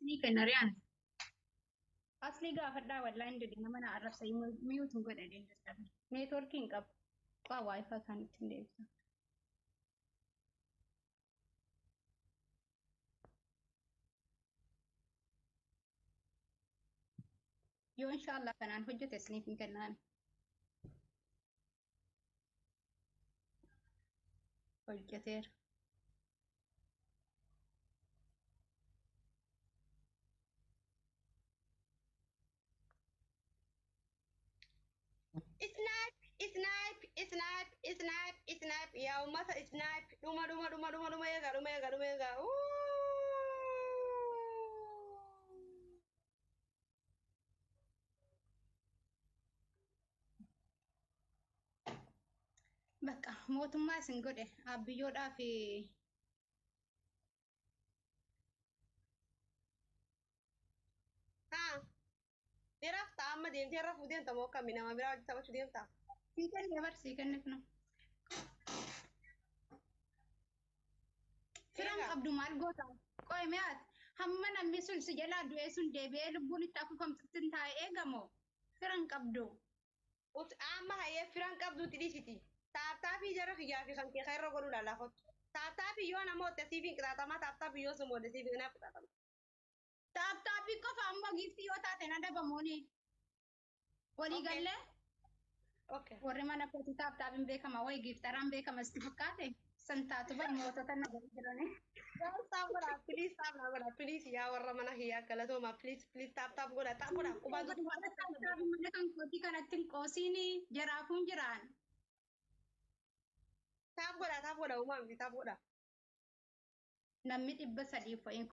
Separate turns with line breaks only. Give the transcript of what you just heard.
Ni kenna riyaan. Aslii gaafadhaa wallaahi hin dide nama na arrabsa mute hin godhe dadhabe. Networkii hin qabu. Qaa wifi kan ittiin deebisa. Yoo inshaallah kanaan hojjete isiniif hin kennaan. Hojjeteera.
Snipe, snipe, snipe, snipe, snipe. Yaa uummata, snipe. Dhuma, dhuma, dhuma, dhuma, dhuma eegaa, dhuma eegaa, dhuma eegaa. Uuuu.
Bakka mootummaa isin godhe abbiyyoodhaa fi
Haa. Ni raftaa amma deemtee rafuu deemta moo akkami nama biraa wajji taphachuu deemta?
Sii kenne bar sii kenne kunoo. Firan
Eegaa.
qabdu maal goota? Qoy mi'aat hamma namni sun si jalaa du'ee sun deebi'ee lubbuun itti afuufamtutti hin taa'e eegamoo? Firan qabdu.
Ut amma hayyee firan qabduutti dhiisiti. Tap tapii jara kiyyaa fi kan kee kan irra godhuu laallaa kottu. Tap tapii yoo nama ootte siif hin qixaaxamaa, tap tapii yoo si moodde siif hin qixaaxama.
Tap tapii qofa ammoo giiftii yoo taate na dabamuuni. Walii gallee warri mana kootii tap tapiin beekama wayi giiftaraan beekama sitti fakkaate san taatu bar mootota na godhu jirani.
Tap tap godhaa, please, tap naa godhaa, please. Yaa warra mana kiyyaa, galatooma. Please, please, tap tap godhaa, tap godhaa qubaa.
Warra tap tapii mana kan kootii kanatti hin qoosiini jaraafuun jiraan.
Tap godhaa, tap godhaa, uumaa miti, tap godhaa.
Namni 300 fa'iin.